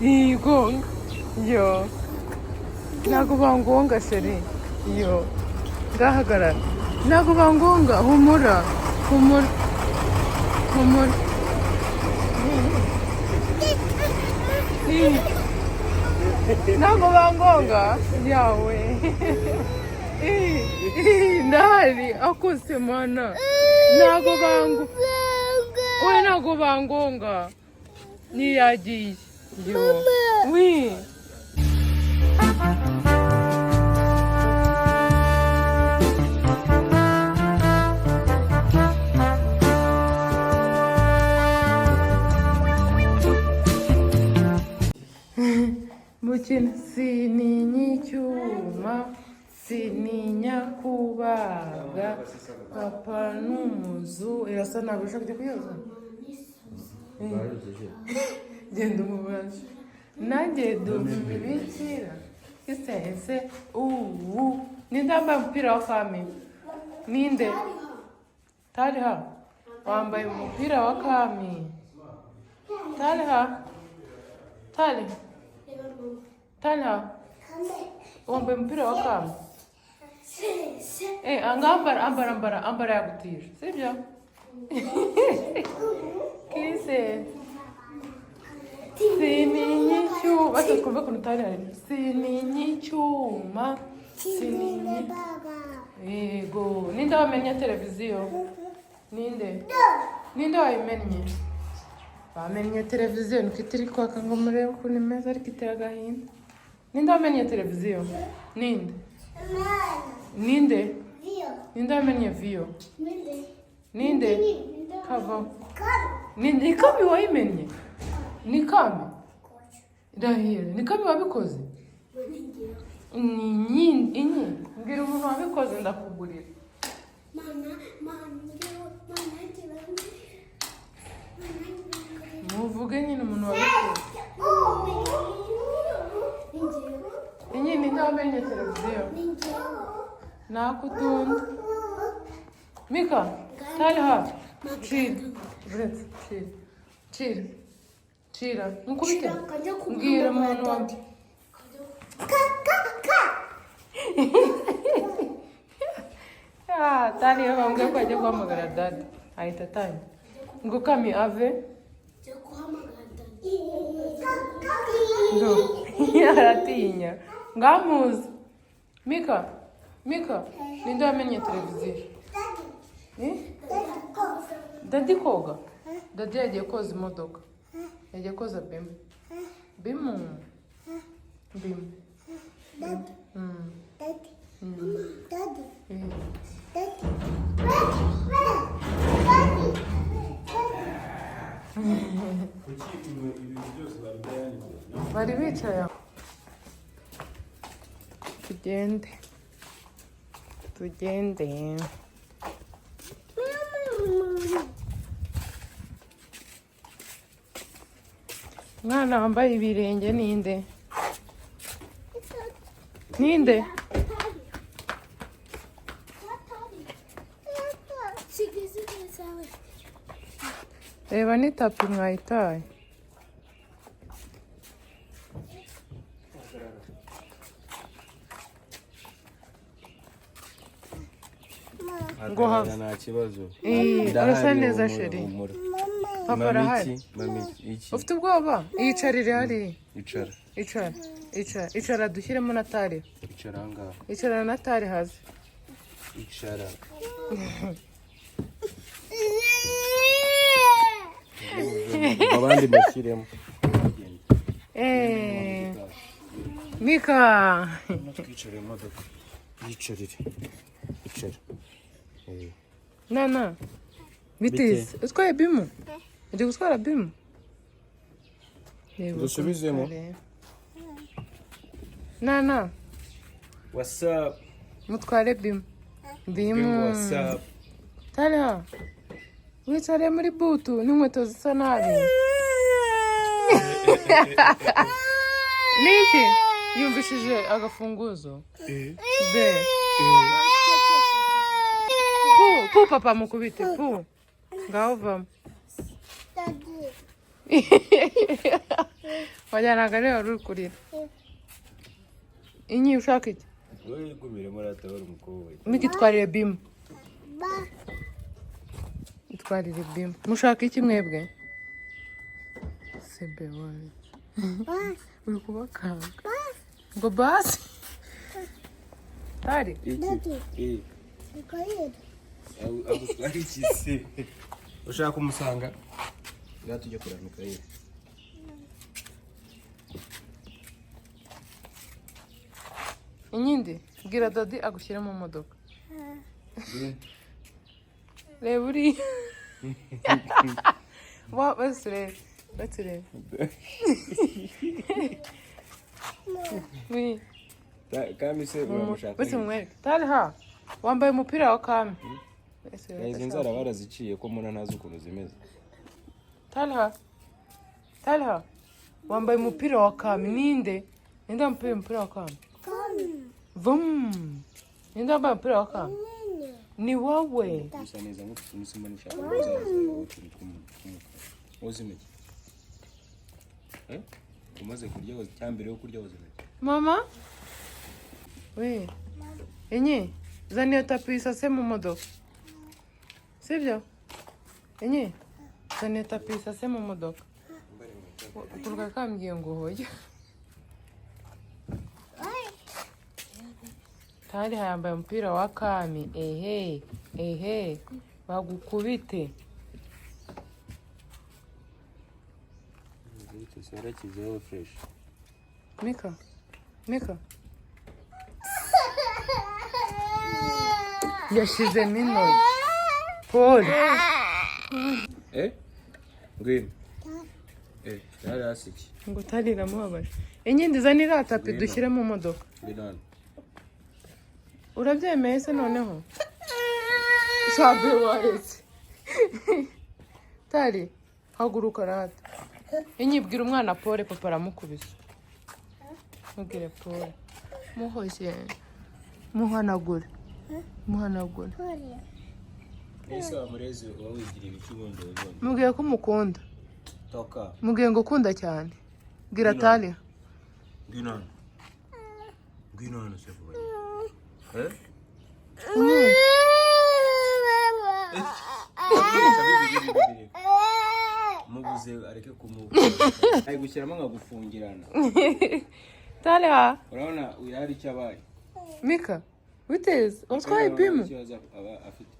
Yigonga. Yo. Ntabwo bangonga, chéri. Yo. Ngahagarara. Ntabwo bangonga. Humura. Humura. Humura. Ih. Ntabwo bangonga. Yawe. Ih, ih, ndahari akose mana. Ntabwo bango. We, ntabwo bangonga. Niyagiye. Yo. Oui. Mukina sininya icyuma, sininya kubaga, papa n'umuzu irasa. Ntabwo ushaka kujya kuyoza, genda umubaze. Nanjye dumubikira isense ubu. Ninde wambaye umupira wa kami? Ninde? Tariha wambaye umupira wa kami. Tariha, Tariha, Tariha wambaye umupira wa kami. Eh, ambara, ambara, ambara, ambara, yagutije sibyo? Kise sininya icyuma. Basi twumve ukuntu utari hari. Sininya icyuma, sininya. Yego. Ninde wamennye televiziyo? Ninde? Ninde wayimennye? Bamennye televiziyo, niko itiri kwaka ngo murebe ukuntu imeze, ariko iteye agahinda. Ninde wamennye televiziyo? Ninde? Ninde? Ninde wamennye viyo? Ninde? Kava ni Kami wayimennye? Ni Kami? Rahira, ni Kami wabikoze? Ni inyi. Mbwira umuntu wabikoze, ndakugurira. Muvuge nyine umuntu wabikoze. Inyi, ninde wamennye televiziyo? Nakutunda. Mika, Tariha, cira, buretse, cira, cira, cira, mukubite. Mbwira umuntu wa Ah, Tariha bambwiye ko ajya guhamagara dada, ahita atangira ngo Kami ave ngo aratinya ngamuzi. Mika, Mika, ninde wamennye televiziyo? Eh? Daddy koga? Daddy yagiye koza imodoka, yagiye koza bimu, bimu, bimu. Kuki ibintu byose babijyanye? Bari bicaye aho. Tugende, tugende. Umwana wambaye ibirenge ninde? Ninde? Reba n'itapi mwayitaye. Ngo have. Nta kibazo. Eh, Ndahari, urasa neza, humura, chéri. Humura. Papa Mami arahari. iki? Mami iki? Ufite ubwoba? Yicarire hariya. Icara. Icara, icara, icara, dushyiremo na Tari. Icara ahangaha. Icara na Tari haze. Icara. Abandi bashyiremo. Eh, Mika. Twicarire mu modoka. Yicarire. Icara. Eh. Nana, biteze utwaye bimu, uri gutwara bimu. Reba uko Dusubizemo. areba. Nana. What's up? Mutware bimu, bimu. What's up? Tara wicare muri boot n'inkweto zisa nabi. Niki yumvishije agafunguzo be? Pu pu, papa mukubite pu. Ngaho vamo. Wagira ntabwo ari wari uri kurira. Inyi, ushaka iki? Wowe igumiremo ratabara umukobwa. Mika, itwarire Bima, itwarire Bima. Mushaka iki mwebwe? Sebe wawe uri kubakanga ngo basi tari. Iki? Eh. Agutwara iki se? Ushaka kumusanga? Ngaho tujye kureba Mikayeli. Inyindi, bwira daddy agushyire mu modoka. Reba uriya. Basi urebe, basi urebe. Oui. Kami se uramushaka? Basi mumwereke. Tariha wambaye umupira wa Kami. Basi urebe. Izi nzara baraziciye ko mbona ntazi ukuntu zimeze. Tariha, Tariha wambaye umupira wa Kami. Ninde wambaye umupira wa Kami? Vum, ninde wambaye umupira wa Kami? Ni wowe. Gusa neza nk'utu simbona ushaka inzara zawe, utuntu tw'umukara woza intoki. Eh? Umaze kurya woza, cyangwa mbere yo kurya woza intoki. Mama we, enye zana iyo tapi isase mu modoka, sibyo? Enye, zana iyo tapi isase mu modoka. Ukuntu kambwiye ngo hoya. Tari yambaye umupira wa Kami. Ehe ehe, bagukubite. Yarakizeho fresh. Mika, Mika yashizemo intoki, Paul. Eh, ngwino. Eh, yari hasi iki? Ngo tarira mubabaje. Inyindi, zana iriya tapi. Ngwino. Dushyire mu modoka. Ngwino hano. Urabyemeye se noneho? Sabe waretse. Tari, haguruka rata. Inyibwira umwana pole, papa aramukubise. Mubwire pole, muhoshye, muhanagure, muhanagure. Ese wamurezi uba wigira ibiki ubundi ubundi? Mubwiye ko umukunda. Toka. Mubwiye ngo ukunda cyane. Bwira. Ngwino. Tari. Ngwino hano, ngwino hano se vuba. Eh, mubuze areke kumubuza, ari gushyiramo nkagufungirana. Tari. Urabona uyu hari icyo abaye. Mika, witeze utwaye Bima. Ikibazo aba afite.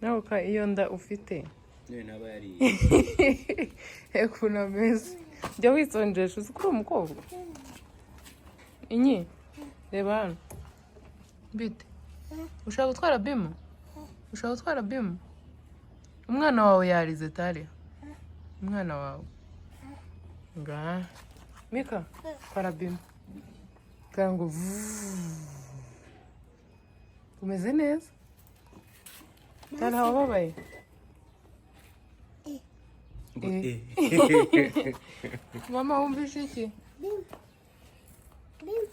Nawe ka iyo nda ufite. Niyo ntaba yariye. Ukuntu ameze, jya wisonjesha, uzi ko uri umukobwa. Inyi, reba hano. Bite, ushaka gutwara Bima? Ushaka gutwara Bima? Umwana wawe yarize. Tari, umwana wawe ngaha. Mika, twara Bima. Twara ngo vuuu. Umeze neza. Tari, wababaye? Ngo Eh. Mama, wumvishe iki? Bim. Bim.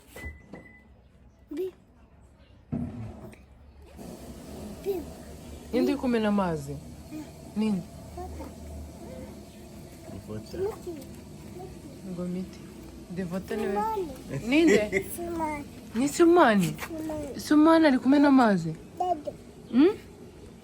Bim. Bim. Ninde uri kumena amazi? Ninde? Ivota. Miti. Ngo miti devota niwe. Mani. Ninde? Sumani. Ni Sumani. Sumani. Sumani ari kumena amazi. Dede. Hmm?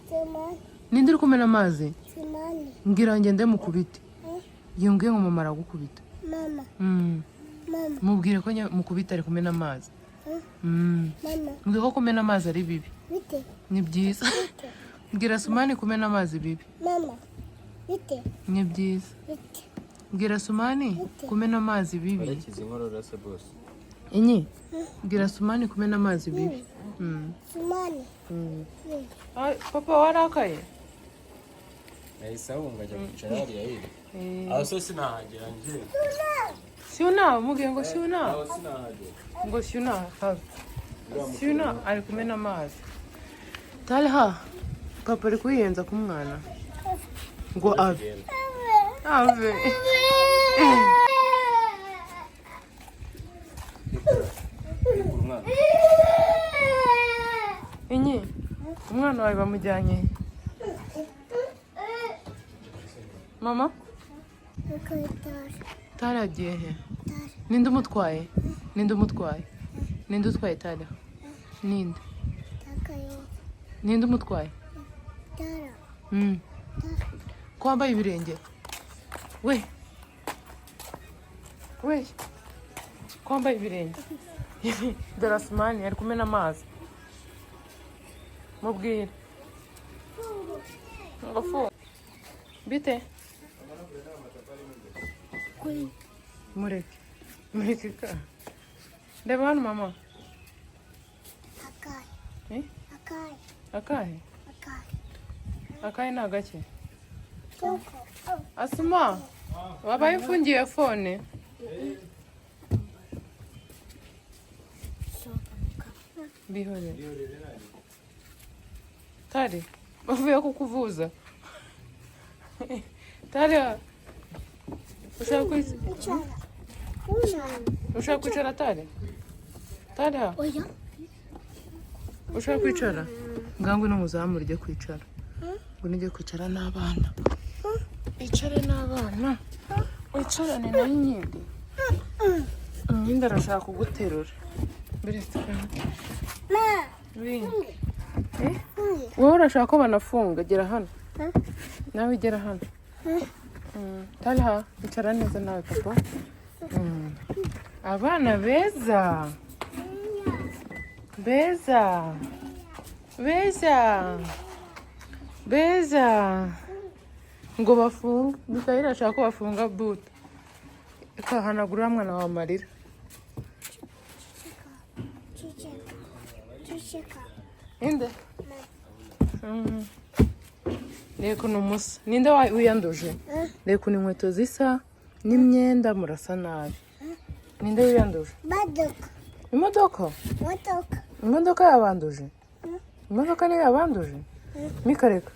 Sumani. Ninde uri kumena amazi? Sumani. Mbwira ngende mukubite. Eh? Yongeye ngo mama aragukubita. Mama. Mama. Mubwire ko mukubita, ari kumena amazi. Eh? Mama. Mbwire ko kumena amazi ari bibi. Bite. Ni byiza. Bite. Mbwira Sumani kumena amazi bibi. Mama. Bite. Ni byiza. Bite. Mbwira Sumani kumena amazi bibi. Barakiza inkorora se bose. Inyi, bwira Sumani kumena amazi bibi. Sumani. Ay, papa warakaye. Nahise ahunga ajya kwicara hariya hirya. Aho se sinahagera njye. Siuna, mubwiye ngo siuna. Aho sinahagera. Ngo siuna have. Siuna ari kumena amazi. Talha, papa ari kuyiyenza ku mwana ngo ave ave. Rekura umwana. Inyi, umwana wawe bamujyanye. Mama? Tara agiye he? Ninde umutwaye? Ninde umutwaye? Ninde utwaye Tara? Ninde? Ninde umutwaye? Ko wambaye ibirenge? We! We! Ko wambaye ibirenge? Dore Asumani ari kumena amazi. Mubwire. Ngo fu. Bite? Mureke. Mureke ka. Reba hano mama. Akahe. Eh? Akahe. Akahe? Akahe. Akahe ni agake? Koko. Asuma, wabaye ufungiye phone? Bihore. Tari, bavuye kukuvuza. Tari, ushaka Icara. Icara. ushaka kwicara Tari? Tari, Oya. ushaka kwicara? Ngaho ngwino muzamure ujye kwicara. Ngwino ujye kwicara n'abana. Wicare n'abana. Wicarane na Inkindi. Inkindi arashaka kuguterura. Mbere Ma. Eh? Wowe urashaka ko banafunga, gera hano. Nawe gera hano. Talha, icara neza nawe papa. Abana beza. Beza. Beza. Beza. Ngo bafunge. Mikayeli arashaka ko bafunga boot. Kahanagura mwana wa amarira. Ciceka. Ciceka. Ninde? Reba ukuntu musa. Ninde wiyanduje? Reba ukuntu inkweto zisa n'imyenda murasa nabi. Ninde wiyanduje? Baduka. Imodoka? Motoka. Imodoka yabanduje? Imodoka niyo yabanduje? Mika reka.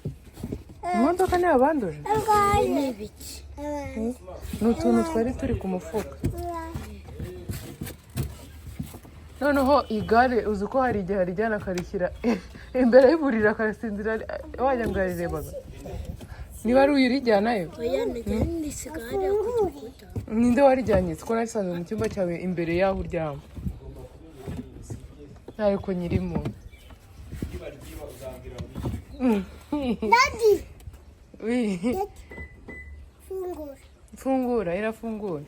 Imodoka niyo yabanduje? N'ibiki. Ni utuntu twari turi ku mufuka. Noneho igare uzi ko hari igihe arijyana akarishyira imbere y'uburiri akarisinzira wajya ngo yarirebaga. Niba ari uyirijyanayo? Oya, nisiga hariya ku gikuta. Ninde warijyanye? Siko narisanze mu cyumba cyawe imbere y'aho uryama. Ariko nyirimo. Daddy. Oui. Fungura. Fungura, irafunguye.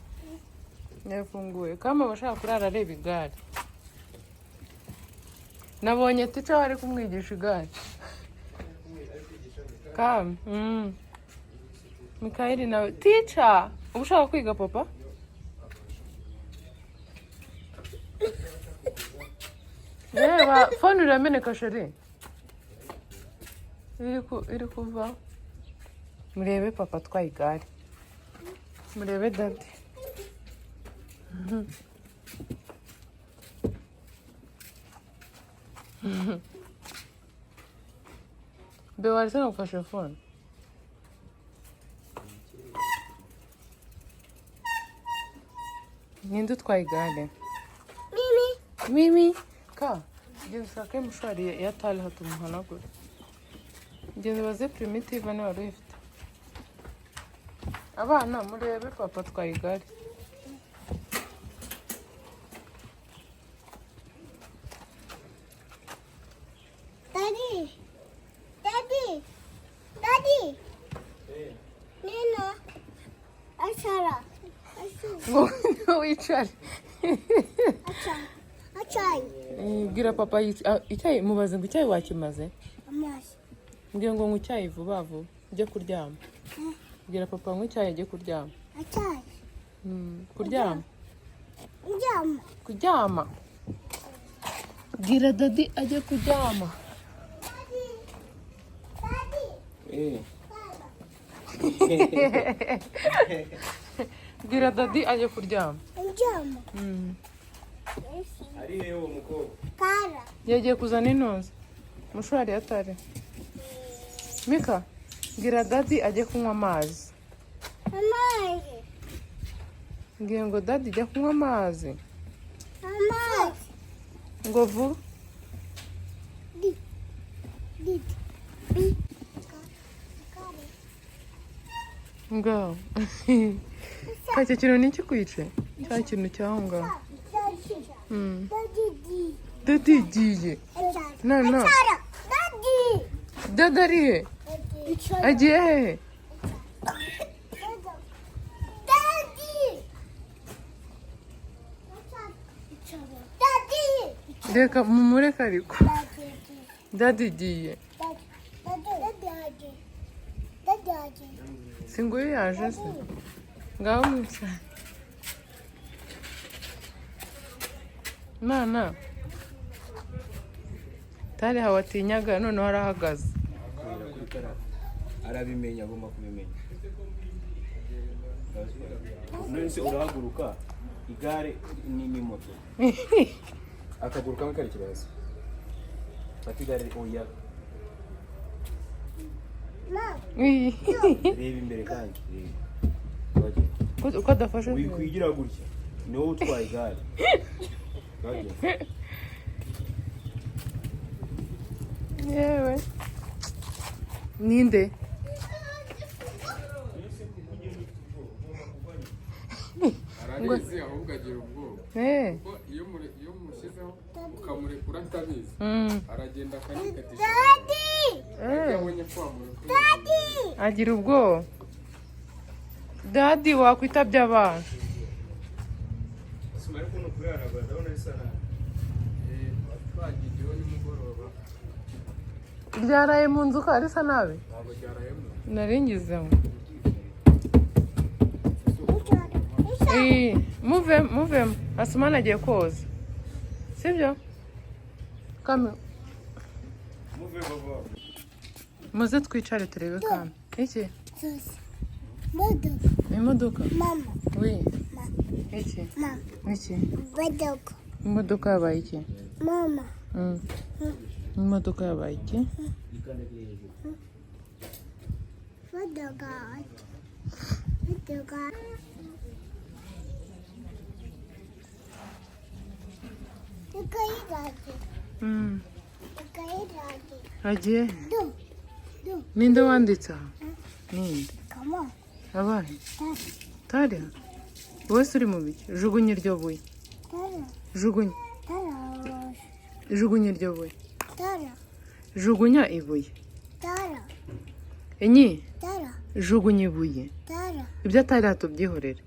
Irafunguye. Kama abashaka kurara areba igare. Nabonye tica bari kumwigisha igare. Kama. Mikayeli nawe. Tica! Uba ushaka kwiga papa? Reba, phone irameneka chérie. Iri kuva. Murebe papa atwaye igare. Murebe daddy. Be waretse nagufashe phone. Ninde utwaye igare? Mimi. Mimi. Ka, genda ushake mouchoir ya Talha tumuhanagure. Genda ubaze Primitive niba wari uyifite. Abana murebe papa atwaye igare. Daddy. Daddy. Daddy. Nina. Achara. Ngo wicare. Achara. Achayi. Bwira papa icyayi, mubaze ngo icyayi wakimaze? Amazi. Mbwira ngo nywe icyayi vuba vuba ujye kuryama. Bwira papa nywe icyayi ajye kuryama. Achayi. Kuryama. Kuryama. Kuryama. Bwira daddy ajye kuryama. Daddy. Daddy. Eh. Bwira daddy ajye kuryama. Kuryama. Ari hehe uwo mukobwa? Kara. Yagiye kuzana intuza. Mouchoir ya Tare. Mika, bwira daddy ajye kunywa amazi. Amazi. Mbwira ngo daddy jya kunywa amazi. Amazi. Ngo vuba. Di. Di. Bi. Kare. Ngaho. Cya kintu ni ikikwice? Cya kintu cy'aho ngaho. Dadi igiye. No, no. Dada ari he? Agiye hehe? Reka mumureke ariko. Dadi igiye. Si nguyu yaje se? Ngaho mwicara. Mwana. Tari hawatinyaga noneho arahagaze. Arabimenya, agomba kubimenya. None se urahaguruka igare ni moto. Akaguru kamwe karekera hasi. Fata igare, oya. Reba imbere kandi reba. Uko adafashe. Wikwigira gutya. Ni wowe utwaye igare. Yewe. Ninde? Arabizi, ahubwo agira ubwoba. Eh. Kuko iyo umushyizeho ukamurekura atabizi, aragenda akanikatisha. Ariko abonye ko wamurekuye, Agira ubwoba. Dadi wakwitabye abantu. Twagiyeho nimugoroba. Ryaraye mu nzu ko risa nabi? Ntabwo ryarayemo. Naringizemo. Muvemo, muvemo. Asumani agiye koza. Sibyo? Kame. Muze twicare turebe kame. Iki? Imodoka. Mama. Oui. Iki? Mama. Iki? Imodoka. Imodoka yabaye iki? Mama. Imodoka yabaye iki? Imodoka. Imodoka. Agiye. Ninde wanditse aha? Ninde? Abahe? Tariha? Wowe se uri mu biki? Jugunya iryo buye. Jugunya. Jugunya iryo buye. Jugunya ibuye. Enyi? Jugunya ibuye. Ibyo atari tubyihorere.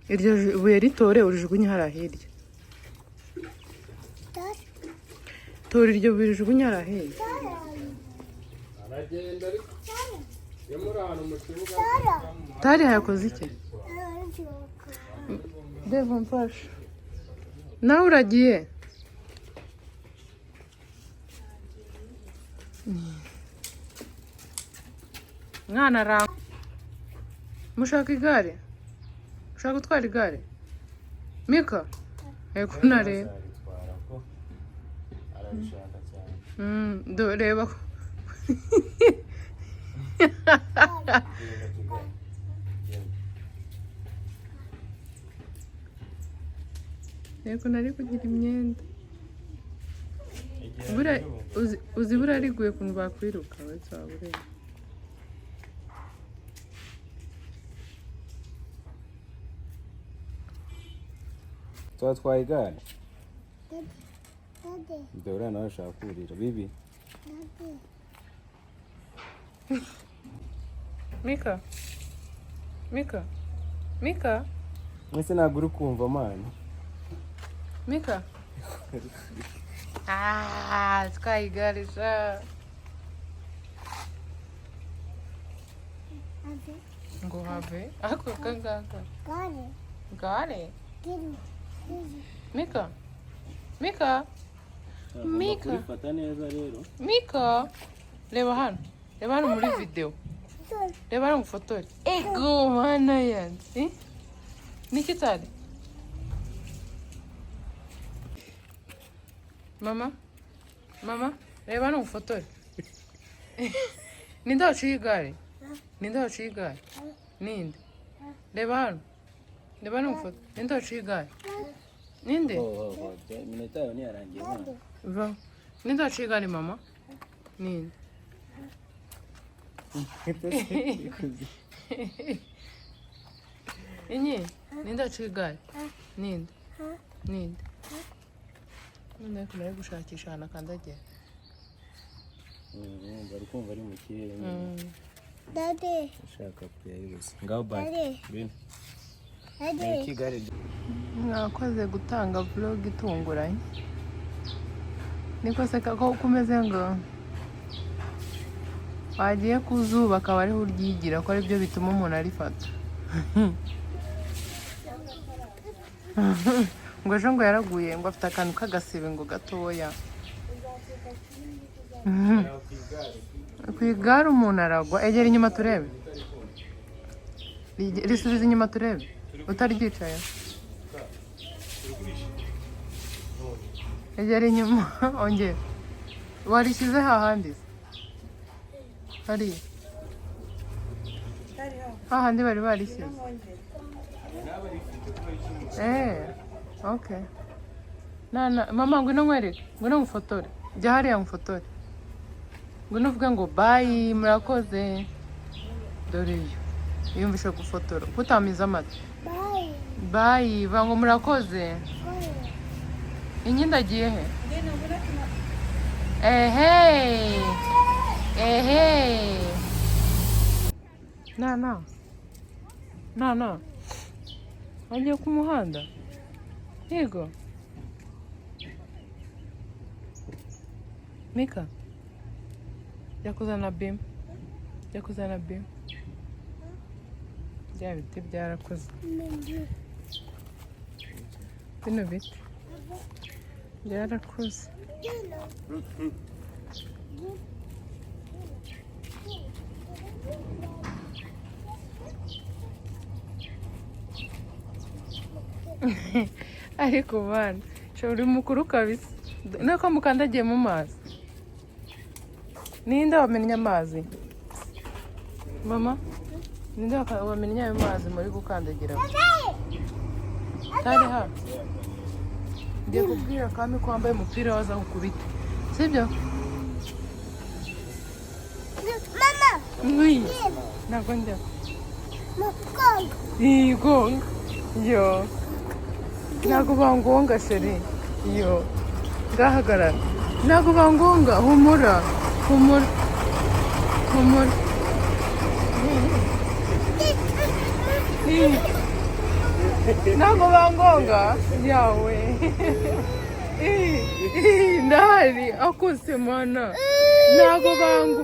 Iryo buye ritore urijugunye hariya hirya. Tora iryo buye urijugunye hariya hirya. Aragenda ariko iyo muri ahantu mu kibuga. Tariha yakoze iki? Deva mfasha. Nawe uragiye? Mwana arangwa. Mushaka igare? Ushaka gutwara igare? Mika? Reka unareba. Arabishaka cyane. Reba ko. Reka nari kugira imyenda. Uzi buriya riguye ukuntu bakwiruka uretse waba ureba. Twatwaye igare. Dore nawe ashaka kurira bibi. Mika. Mika. Mika. Mwese ntabwo uri kumva mani. Mika. Ah, twaye igare sha. Ngo have. Ako kangaka. Gare. Mika. Mika. Mika. Kurifata neza rero. Mika. Reba hano. Reba hano muri video. Reba hano ngufotore. Ego mana yanjye. Niki tari? Mama. Mama, reba hano ngufotore. Ninde waciye igare? Ninde waciye igare? Ninde? Reba hano. Reba hano ngufotore. Ninde waciye igare? Ninde? Iminota yawe ntiyarangiye mwana. Va. Ninde waciye igare mama? Ninde? Inyi, ninde waciye igare? Ninde? Ninde? None ariko nari gushakisha ahantu akandagira. Bari kumva ari mu kirere nyine. Daddy. Ashaka kuyayibuse. Ngaho bye. Daddy. Ngwino. Daddy. Iki igare Mwakoze gutanga vlog itunguranye. Niko se ko kumeze ngo wagiye ku zuba akaba ariho uryigira, ko aribyo bituma umuntu arifata. Ngo ejo ngo yaraguye, ngo afite akantu k'agasebe ngo gatoya. Ku igare umuntu aragwa. Egera inyuma turebe. Risubiza inyuma turebe utaryicaye. Egera inyuma, ongera. Warishyize hahandi se? Hariya hahandi bari barishyize. Okay. Nana, mama, ngwino nkwereke, ngwino ngufotore. Jya hariya ngufotore. Ngwino uvuge ngo bye, murakoze. Dore yo. Yumvishe gufotora. Kutamiza amata. Bye. Bye, vuga ngo murakoze. Inkinda agiye he? Ehe. Ehe. Nana. Nana. Wagiye ku muhanda? Yego. Mika. Jya kuzana bima. Jya kuzana bima. Bya biti byarakuze. Bino biti byarakuze. Ariko bana, sha uri mukuru kabisa. Nuko mukandagiye mu mazi. Ninde wamennye amazi? Mama, ninde wamennye ayo mazi muri gukandagira? Tari ha. Ngiye kubwira Kami ko wambaye umupira waza kukubita. Sibyo? Mama. Ngwi. Ntabwo njya. Mugongo. Igonga. Yo. Ntabwo bangonga, chérie. Yo. Ngahagarara. Ntabwo bangonga. Humura. Humura. Humura. Ntabwo bangonga. Yawe. Ndahari. Akuse mana. Ntabwo bango.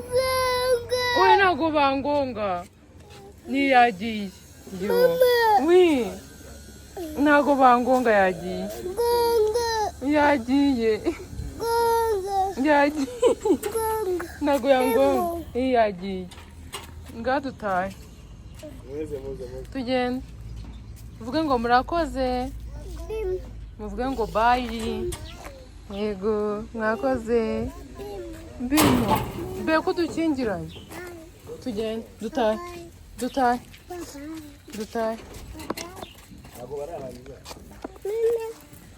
Oya, ntabwo bangonga. Niyagiye. Yo. Wi. Ntabwo bangonga, yagiye. Gongo. Yagiye. Gongo. Yagiye. Gongo. Ntabwo yangonga. Yagiye. Ngaho dutahe. Muze, muze, muze. Tugende. Uvuge ngo murakoze. Bim. Muvuge ngo bye. Yego, mwakoze. Bimo. Be ko dukingiranye. Tugende, dutahe. Dutahe. Bye. Dutahe. Ntabwo bararangiza. Mama.